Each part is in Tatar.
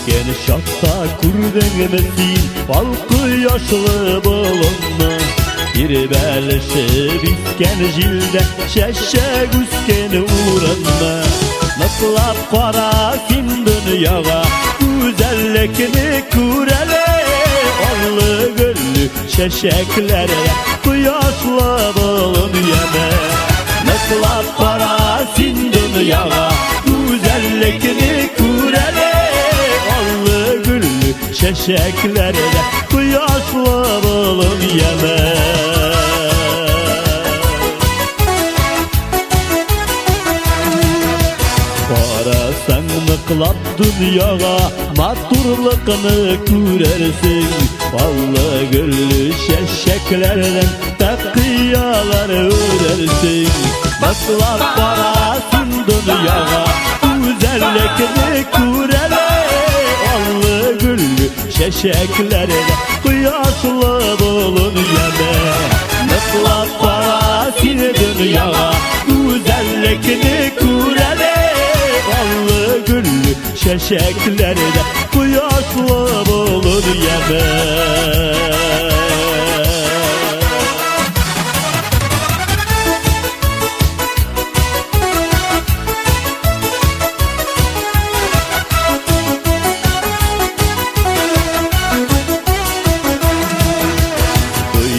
Үткән чакта күрдеңме син ал кояшлы болынны? Тирбәлешеп искән җилдә чәчәк үскән урынны. Ныклап кара син дөньяга, гүзәллекне күр әле. Аллы гөлле чәчәкләрдә кояшлы болын яме. Ныклап кара син дөньяга, гүзәллекне күр әле. Аллы гөлле чәчәкләрдә кояшлы болын яме. Карасаң ныклап дөньяга, матурлыкны күрерсең. Аллы гөлле чәчәкләрдән тәкыялар үрерсең. Ныклап кара син дөньяга, гүзәллекне күр әле. Аллы гөлле чәчәкләрдә кояшлы болын яме. Ныклап кара син дөньяга, гүзәллекне күр әле. Аллы гөлле чәчәкләрдә кояшлы болын яме.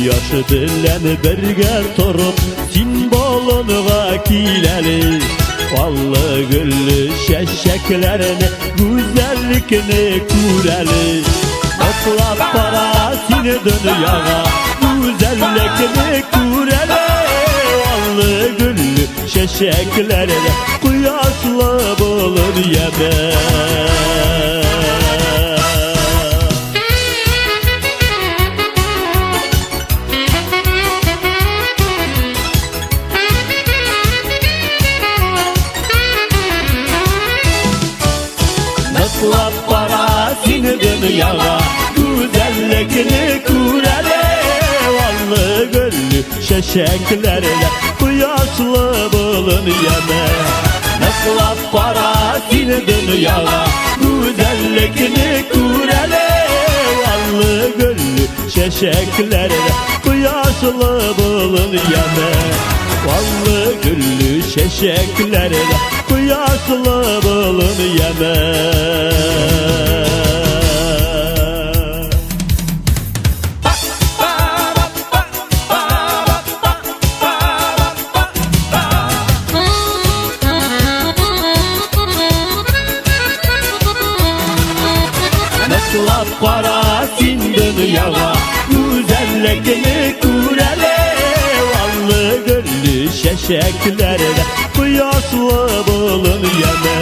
Кояш белән бергә торып, син болынга кил әле. Аллы гөлле чәчәкләрне, гүзәллекне күр әле. Ныклап кара син дөньяга, гүзәллекне күр әле. Аллы гөлле чәчәкләрдә кояшлы болын яме. Ныклап кара син дөньяга, гүзәллекне күр әле. Аллы гөлле чәчәкләрдә кояшлы болын яме. Ныклап кара син дөньяга, гүзәллекне күр әле. Аллы гөлле чәчәкләрдә кояшлы болын яме. Аллы гөлле чәчәкләрдә кояшлы болын яме. Ныклап кара син дөньяга, гүзәллекне күр әле. Аллы гөлле чәчәкләрдә кояшлы болын яме.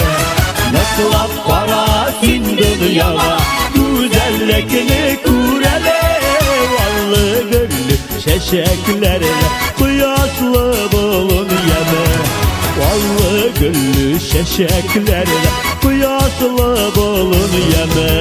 Ныклап кара син дөньяга, гүзәллекне күр әле. Аллы гөлле чәчәкләрдә кояшлы болын яме. Аллы гөлле чәчәкләрдә кояшлы болын яме.